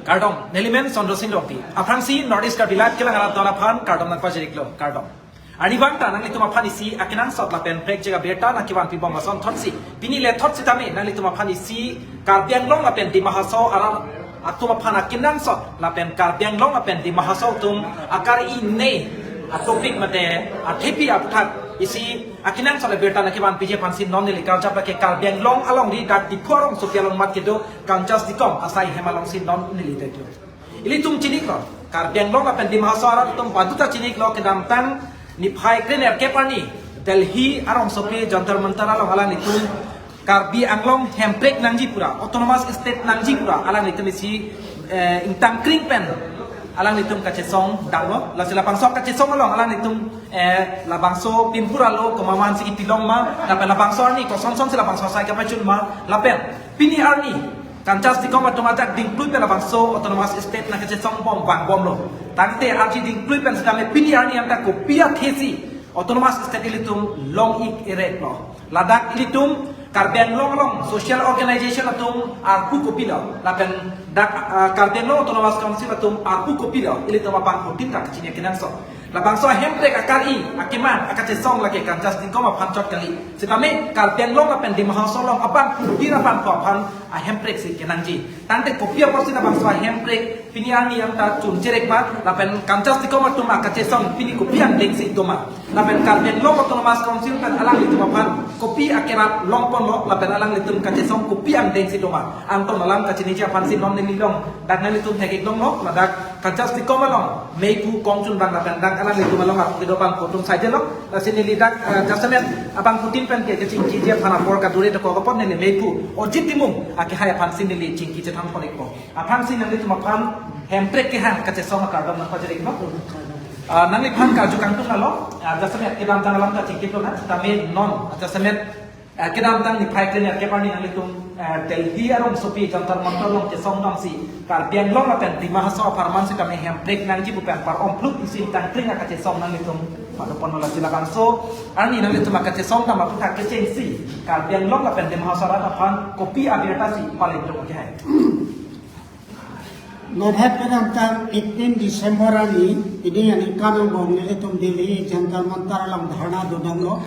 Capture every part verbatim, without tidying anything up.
Kardom, nelimen Chandra Sing Rongpi. Aphrangsi North East Karbi Live kelang arat don aphan kardom nangpajir-iklo, kardom. Arnivang ta nanglitum aphan isi akenangsot lapen prekjak abirta nangkevan pibom asonthotsi, pini lethot sitame nanglitum aphan isi Karbi Anglong lapen Dima Hasao arat atum aphan akenangsot lapen Karbi Anglong lapen Dima Hasao atum akar-i ne atopic mate athepi aphuthak isi akenangsot abirta nangkevan piji aphansi non neli karjap lake Karbi Anglong alongri dak Diphu arongsopi along mat kedo Kanchas Dikom asai hem alongsi non neli detlo. Ilitum chini-iklo, Karbi Anglong lapen Dima Hasao arat atum baduta chini-iklo, kedamtang niphai krenerkep arni Delhi arongsopi Jantar Mantar along alanglitum Karbi Anglong hemprek nangji pura, Autonomous State nangji pura alanglitum isi, eh, ingtangkring pen alanglitum kachesong danglo. Lasi labangso kachesong along alanglitum, eh, labangso pinpura lo komamansi kitilong ma, lapen labangso arni kosonsonsi labangso asai kapachun ma, lapen pini arni Kanchas Dikom atum ajak dingklui pen labangso Autonomous State nangkachesong bom vangbomlo. Tangte arji dingklui pen sitame pini arni anta kopi athesi Autonomous State ilitum long-ik-ireklo. Ladak ilitum Karbi Anglong along social organization atum arpu kopilo, lapen dak, ah, Karbi Anglong Autonomous Council atum arpu kopilo, ilitum abangphutin ta kachini akenangsot. Labangso ahemprek akar-i, akeman, akachesong lake Kanchas Dikom aphan chot kali. Sitame Karbi Anglong lapen Dima Hasao along abangphutin abangphu aphan ahemprek si kenangji. Tangte kopi apotsi labangso ahemprek pini arni anta chuncherek ma, lapen Kanchas Dikom atum akachesong pini kopi angdengsi doma, lapen Karbi Anglong Autonomous Council pen alanglitum aphan kopi akerap longponlo, lapen alanglitum kachesong kopi angdengsi doma, angton alam kachiniji aphansi non neli long dak nanglitum thek-ik longlo. Ladak Kanchas Dikom along meiphu kongchunbang lapen dak alanglitum along arpu kedo abangphu atum saijelo. Lasi neli dak, eh, jasemet abangphutin pen ke kachingkiji aphan apor kadure dokok apot neli meiphu Ojit Timung akehai aphansi neli chingki chethanpon-ikpo. Aphansi nanglitum aphan hemprek kehang kachesong akardom nangpajir-ikpo. Ah, nangliphan karju kangtung alo, ah, jasemet kedamtang alam ta chingkitlo na, tame non, ah, jasemet, ah, kedamtang niphai krenerkep arni nanglitum, ah, Delhi arongsopi Jantar Mantar along chesong damsi Karbi Anglong lapen Dima Hasao apharman sitame hemprek nangji pu pen par-om pluk isi ingtangkring akachesong nanglitum padoponlo. Lasi labangso arni nanglitum akachesong dam aphuthak kechengsi Karbi Anglong lapen Dima Hasao arat aphan kopi abirta si palin dok akehai. Nodhep kedamtang eighteen December arni, pini aningkan angbong nelitum Delhi Jantar Mantar along dharna dodamlo.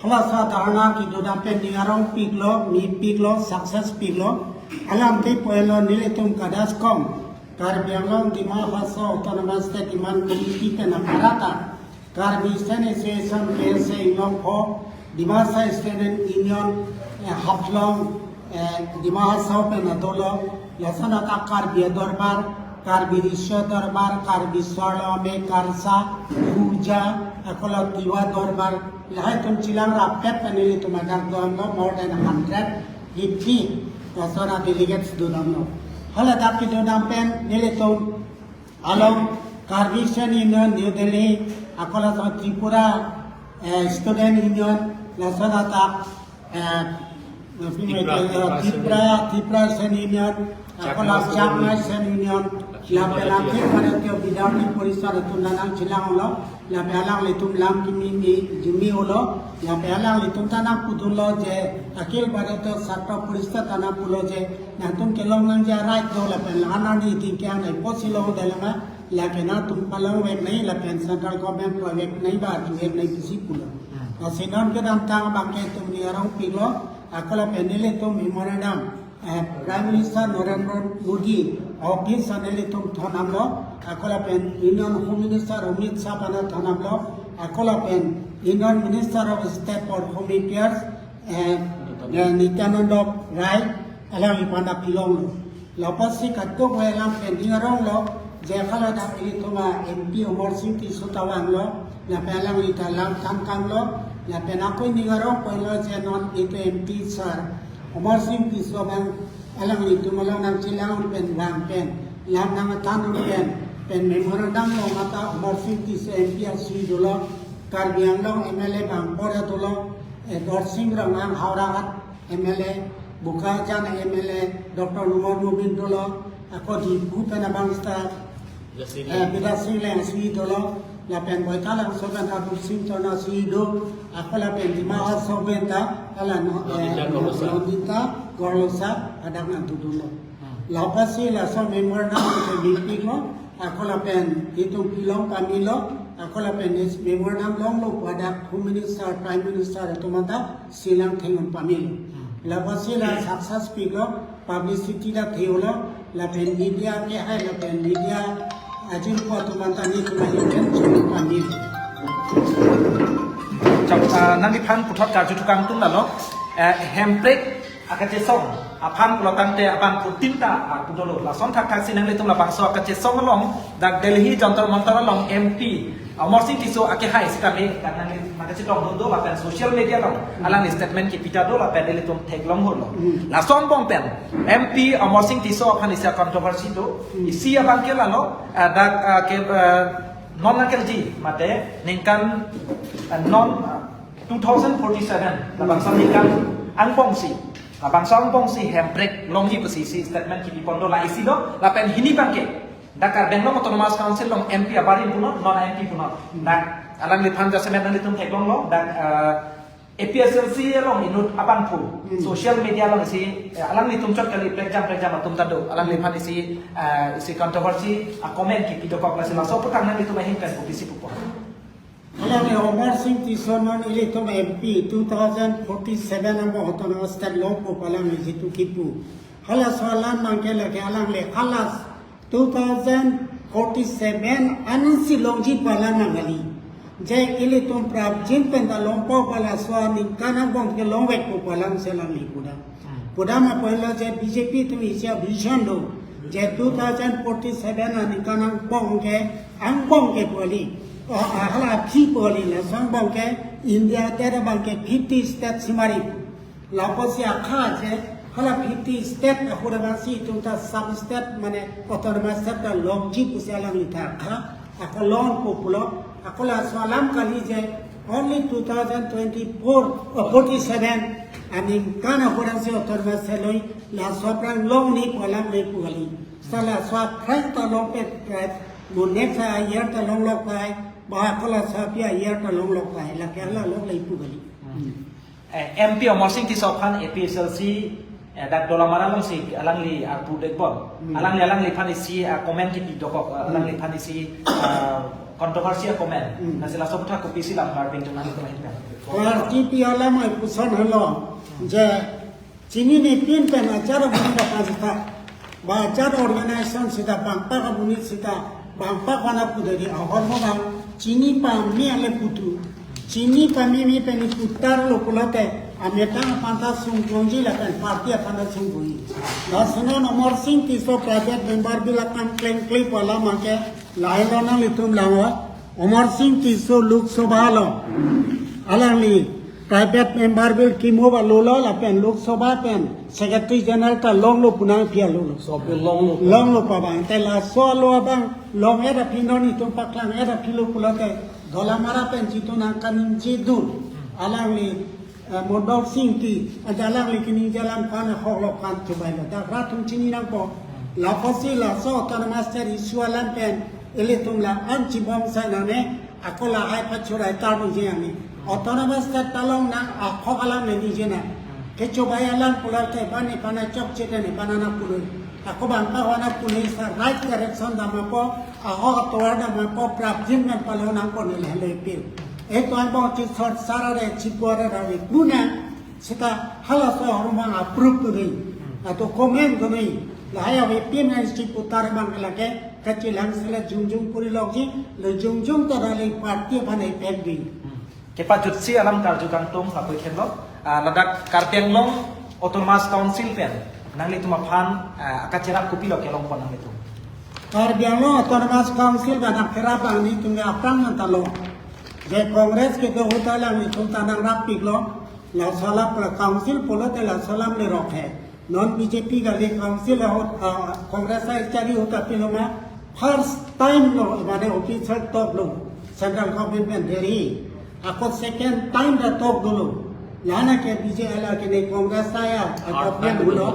Halabangso dharna kedodam pen ning arong piklo, mepiklo, success piklo. Alam kepulo nelitum KADASCOM, Karbi Anglong Dima Hasao Autonomous State Demand Committee pen aparata Karbi Student Association K S A Inglongpho, Dimasa Student Union, eh, Haflong, eh, Dima Hasao pen adolo, lason atak Karbi Dorbar, Karbi Riso Dorbar, Karbi Sarlo Ame Karsa, Huja, akolo Tiwa Dorbar, lahai atum chelang rapet pen nelitum ajak dodamlo more than hundred fifty, lason a delegates dodamlo. Hala dak kedodam pen nelitum along Karbi Student Union New Delhi, akolo lason Tripura, eh, Student Union, lason atak, eh, Tipra, eh, Tipra, Tipra Student Union, akolo Chakma Chakma Student Student Union, lapen Akhil Bharatiya Vidyarthi Parishad atum ta nangchelanglo, lapen alanglitum lam kimi mi jumi ulo, lapen alanglitum ta nangpudunlo je Akhil Bharatiya Chhatra Parishad ta nangpulo je nangtum kelong nangji a-right do lapen la-an arni itin ke-ang nai apotsi longdetlo ma, lake nangtum palongvek nai lapen central government provek nai ba arjuvek nai pusi pulo. Lasi non kedamtang abangke itum ning arong piklo, akolo pen nelitum memorandum, eh, Prime Minister Narendra Modi office an nelitum thondamlo, akolo pen Union Home Minister Amit Shah aphan thondamlo, akolo pen Union Minister of State for Home Affairs, eh, eh, Nityananda Rai, alangliphan ta pilonglo. Lapotsi kadokave alam pen ning aronglo, je hala dak ilitum a-M P Amarsing Tisso ta vanglo, lapen alangli ta lam than tanglo, lapen ako ning arong ponlo je non itum M P sir Amarsing Tisso abang alanglitum along nangchelang pen vang pen, lam nangthan pen, pen memorandum along mate Amarsing Tisso M P asuhi dolo, Karbi Anglong M L A bang pora dolo, eh, Dorsing Ronghang Howraghat M L A, Bokajan M L A, Doctor Numal Momin dolo, ako Diphu pen abang seta, Bidyasing eh, Leng. Bidyasing Leng asuhi dolo, lapen Boitalangso pen ta Dursing Terang asuhi do, ako lapen Dima Hasao pen ta, hala no, eh, Londita Gorlosa. Londita Gorlosa, hadak nangtudunlo. Hmm. Lapasi laso memorandum ke bipiklo, ako lapen itum pilong pamilo, ako lapen is memorandum longlo pu adak Home Minister, Prime Minister atum anta silang thengnon pamilo. Lapasi la success piklo, publicity la theolo, lapen media kehai, lapen media ajin po atum anta nitum ahin thengnon pamilo. Chok, ah, nangliphan puthot karju thukang atum lalo, eh, hemprek akachesong aphan pulotangte abangphutin ta, ah, pudolo. Lason thakthak si nanglitum labangso akachesong along, dak Delhi Jantar Mantar along M P Amarsing Tisso akehai sitame, dak nangli makachitong do do lapen social media along alangli statement kepita do lapen ilitum theklong holo. Lason angbong pen M P Amarsing Tisso aphan isi controversy do, isi abangke lalo, ah, dak, ah, ke, ah, non nangkelji mate ningkan, ah, non, ah, two thousand forty-seven, labangso ningkan angbong si, labangso angbong si hemprek longji pusi isi statement kipipon do, la isi do, lapen hini abangke dak Karbi Anglong Autonomous Council along M P abarim punon, non M P punon. Dak alangliphan jasemet nanglitum theklonglo, dak, eh, A P H L C along inut abangphu, social media along isi, eh, alanglitum chot kali prekjam prekjam atum ta do, alangliphan isi, eh, isi controversy a comment kipi dokok, lasi laso aphuthak nanglitum ahin pen kopisi pupo. Alangli Amarsing Tisso non ilitum M P two thousand forty-seven angbong Autonomous State longpo pu alangli jitu kipu. Halaso alam abangke lake alangli halas two thousand forty-seven ansi longji pu alam nang kali. Je ilitum prapjin pen ta longpo pu laso aningkan angbong ke longvekpo pu alam si alangli pudam. Pudam apotlo je B J P atum isi a-vision do. Je two thousand forty-seven aningkan angbong ke, angbong ke pu kali. O, a, hala aphi pu kali, laso angbong ke India adet abangke fifty state simari. Lapusi akha je hala fifty state ahut abangsi itum ta sub state mane autonomous state ta longji pusi alangli ta akha. Ako longpo pulo, ako laso alam kali je only two thousand twenty-four, oh, forty-seven aningkan ahut ansi autonomous state longji, laso aphrang longne pu alangli pu kali. Sa laso aphrang ta longpet pet, mo next year ta longlok tahai, ba ako laso aphi a-year ta longlok tahai, lake hala longle pu kali. Eh, M P Amarsing Tisso aphan A P H L C, eh, dak Dolamara alongsi alangli arpu dekbom. Alangli, alangliphan isi, ah, comment kipi dokok, ah, alangliphan isi, ah, controversy a comment. Lasi laso aphuthak kopisi lam harbing jong nangtum ahin pen. Party pi alam ai puson helo. Je chinine pin pen achar abunit aphan sita, ba achar organization sita, bangpak abunit sita, bangpak vana pudari ahormu bang chini pame ale putu. Chini pameme pen putarlo pulote ametang aphan ta sungklongji lapen party aphan ta sungklongji. Lason non Amarsing Tisso private member bill akam klengkle pu alam abangke lahelo, nanglitum langnon. Amarsing Tisso Lok Sabha along alangli private member bill kimo ba lolo lapen Lok Sabha pen Secretary General ta longlo pu nangpi a lolo. So pen longlo. Longlo pu abang. Te laso alo abang long-et aphi non itum paklang-et aphi lo pulote Dolamara pen jitu nangkaningje dun alangli, eh, Mondol Sing Ingti, aja alangli kaningje alam aphan ahok lo aphan chobailo. Dak rat atum chini nangpo. Lapusi laso autonomous state issue alam pen ilitum la-an chibom sai nangne, ako lahai pachurai tarnung jeng nangne. Autonomous state ta longnang ahok alam ningje nang. Kechobai alam pulote bani pana chokche te ne pana na puloi. Ako bangpak vana puloi sa right direction dampo, ahok atovar dampo, prapjin pen palonangpo ne lele pil. Eto angbong chisot sarare chipore rare kuna sita halaso ahormu approve tu dei. Ato comment tu dei. Lahai ave pin hai si putar abang lake kachelang sila jongjong puri lokji, le jongjong ta rally party aphan effect dei. Kepajutsi alam karju kangtung lapu khenlo, ah, ladak Karbi Anglong Autonomous Council pen nanglitum aphan, ah, akacherap kopilo kelongpon nanglitum? Karbi Anglong Autonomous Council pen akerap abang nelitum ke aphrang nangtalo. Je Congress kedo ahut ta alanglitum ta nangrap piklo, laso alam pu council pulote laso alam lerok he. Non B J P kali council ahut, ah, Congress a-chari ahut ta pilo ma, first time lo mane official talk lo central government pen Delhi. Ako second time ta talk dolo. Lana ke B J P la ke ne Congress a, ah, government hulo.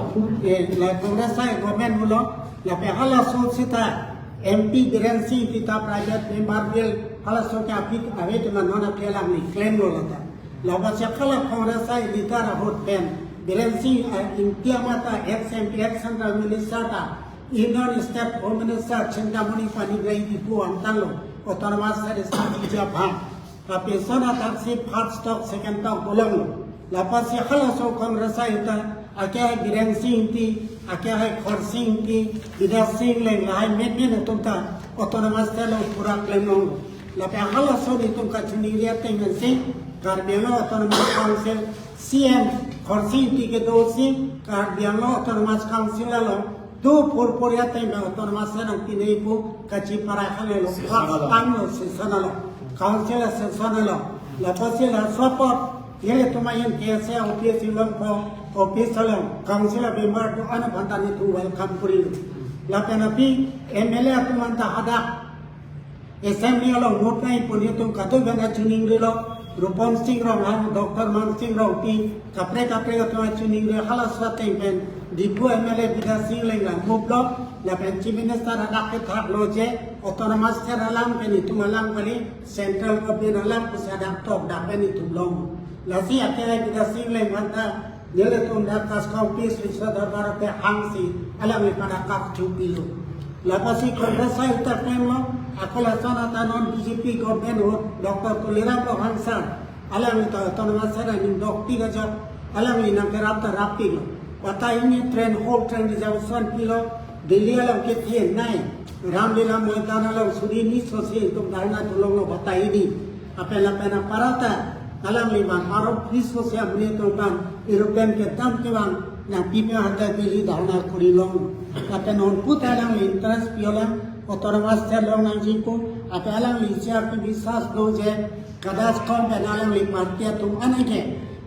Eh, la Congress a government hulo. Lapen halaso sita M P Biren Singh Ingti ta private member bill halaso ke aphi ave tu ma non aphi alangli claim lo lata. Lapusi akhala Congress a leader ahut pen Biren Singh, eh, India mata ex M P, ex Central Minister ta, Union State Home Minister Chintamani Panigrahi Diphu angtanglo, Autonomous State Strategy aphan. Lapuson athak si first talk, second talk bolonglo. Lapusi halaso Congress ahut ta, ake hai Biren Singh Engti, ake hai Khorsing Engti, Bidyasing Engleng lahai mepin atum ta, Autonomous State along pura klem longlo. Lapen halaso nelitum kachiningri ateng pensi, Karbi Anglong Autonomous Council, C M Khorsing Engti kedo si, Karbi Anglong Autonomous Council along, do purpur ateng pen Autonomous State nangpinoi pu kachiparai khanelo, session along. Panglo session along. Council session along. Lapusi laso apot, nelitum ahin K S A office along po, office along, Council a member do-an aphan ta nelitum welcome kurilo. Lapen aphi, M L A atum anta hadak Assembly along vote nangji pu nelitum kadokave ta chiningrilo, Rupon Singh Ronghang, Doctor Mansing Rongpi, kaprek kaprek atum ta chiningri, halaso ateng pen Diphu M L A Bidyasing Engleng la move lo, lapen Chief Minister hadak kethaklo je, Autonomous State alam pen nelitum alam kali, Central Government alam pusi hadak tok dak pen nelitum long. Lasi ake Bidyasing Engleng anta, nelitum dak Kaskong Peace Research Dorbar pen hangsi, alangliphan dak kap chupilo. Lapusi Congress ahut ta klemlo, ako lason anta non B J P government ahut Doctor Tuliram Ronghang sir, alangli ta Autonomous State aning dokti kajak, alangli nangkerap ta rappiklo. Batai hini train, whole train reservation pilo, Delhi along kethenei, Ramlila Maidan along suri hini sosi nelitum dharna dolonglo batai hini. Lapen lapen aparata, alangli bang arop hini sosi amonit atum bang, aeroplane kedam kevang, nangpipe hadak Delhi dharna kuri long. Lapen non puta alangli interest pi-o lang, Autonomous State long nangji pu, lapen alangli siak biswas do je, Kaskong pen alangli party atum anai ke,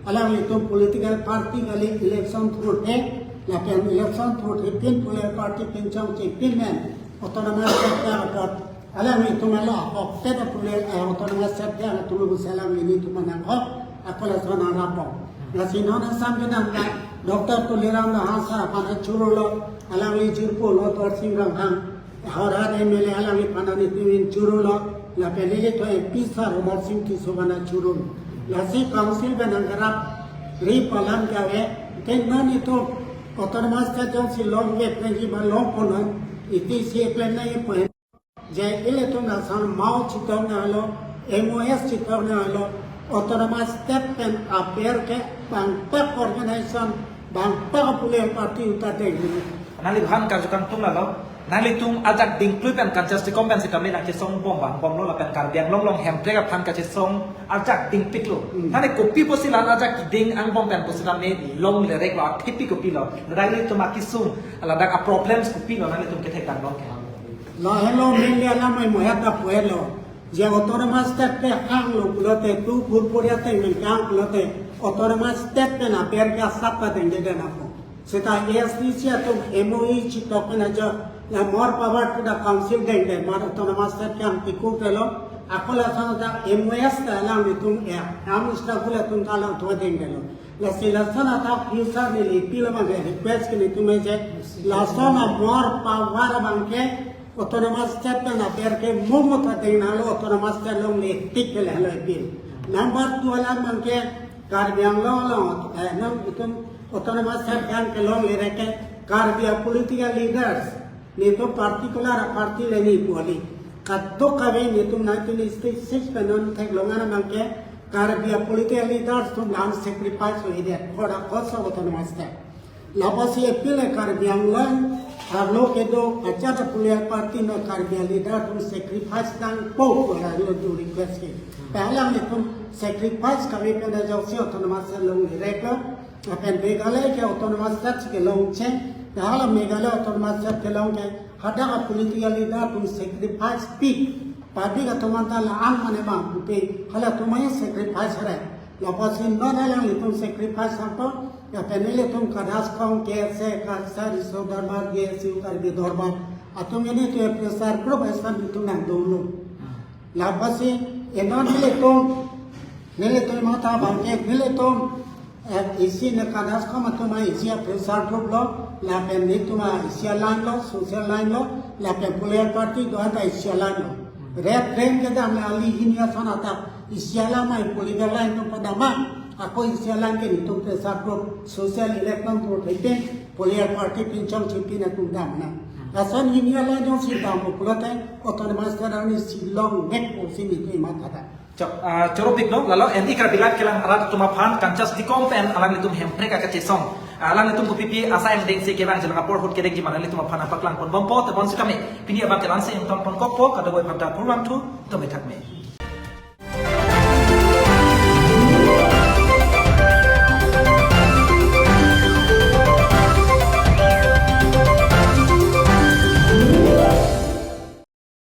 alanglitum political party kali, election through he, lapen election through he pin political party pinchong chepin men, Autonomous State apot, alanglitum alo, apot te pule, eh, Autonomous State atum lo selang ini tu manang ho, ako lason nang rapong. Lasi non Assam kedam la, Doctor Tuliram Ronghang sir aphan churolo, alangli jirpo lo Khorsing Ronghang, Howraghat M L A alangliphan nelitum churolo, lapen nelitum M P sir Amarsing Tisso aphan churolo. Lasi Council pen nangkerap ri pu alam kave, ke non nelitum Autonomous State jongsi longvek nangji ma longpon non, iti si klem nangji pu. Je ilitum lason MoU chitok nanglo, M O S chitok nanglo, Autonomous State pen aber ke bangpak organization, bangpak political party ahut ta deng. Nangliphan karju kangtung lalo, nanglitum ajak dingklui pen kachesong kom pen sitame nangchesong bom bang bomlo lapen Karbi Anglong along Hemprek aphan kachesong ajak dingpiklo. Hmm. Nangli kopi pusi la ajak ding angbong pen pusi tame longlereklo, athipi kopilo. Nanglitum akesung, ladak a problems kopilo, nanglitum kethek tang long ke. Lahelo, neli alam mai moya ta puelo. Je Autonomous State ke hanglo pulote, tu purpur ateng pen hang pulote, Autonomous State pen aber ke asap ta dengde den apo. Seta A S D C atum M O U chitok pen ajo, la more power to the council dengde, mar Autonomous State ke hang tiku pelo, ako lason ta M O S ta alanglitum ya, am ista kula tum ta lang tua dengdelo. Lasi lason athak future neli pilo abang ke request ke nelitum je, lason a more power abang ke Autonomous State pen aber ke momo ta deng nanglo, Autonomous State longle tik ke lehelo ipin. Number two alam abang ke Karbi Anglong along, eh, nang itum Autonomous State kan kelonglerek ke Karbi a political leaders, nelitum particular a party le neli pu kali. Kadokave nelitum nineteen sixty-six pen non theklong an abang ke Karbi a political leaders atum la-an sacrifice lo idet for the cause of Autonomous State. Lapusi aphi le Karbi Anglong arlo kedo ajat a political party no Karbi a leader atum sacrifice nangpo pu la lo do request ke. Pen alanglitum sacrifice kave pen ajoksi Autonomous State longlereklo. Lapen Meghalaya ke Autonomous State si kelong cheng. Hala Meghalaya Autonomous State kelong ke hadak a political leader atum sacrifice pi. Public atum anta la-an mane bang pupe, halatum ai sacrifice re. Lapusi non alanglitum sacrifice apo, lapen nelitum Kaskong K S A, Karbi Riso Dorbar, K S U, Karbi Dorbar atum nelitum pressure group asan nelitum nangdolo. Lapusi non nelitum, nelitum matha abang ke nelitum, eh, isi ne Kaskong atum a isi a pressure group lo, lapen nelitum a isi a line lo, social line lo, lapen political party do-an ta isi a line lo. Red train kedam le ali hini ason athak isi alam ai political line atum padam ma. Ako isi alang ke nelitum ke subgroup social electoral group ipen political party pinchong chipin atum damnang. Lason hini alang jongsi dampo pulote autonomous state arni si longnek pusi nelitum mathadam. Chok, ah, choro pik no, lalo N E Karbi Live kelang arat atum aphan kangchas dikom pen alanglitum Hemprek akachesong. Alanglitum pupipi asa angdengsi kevang jela apor ahut kedengji alanglitum aphan apaklang ponbompo, tebon sitame pini abang kelang si ington ponkokpo, kadokave aphanta kurvangthu, tome thakme.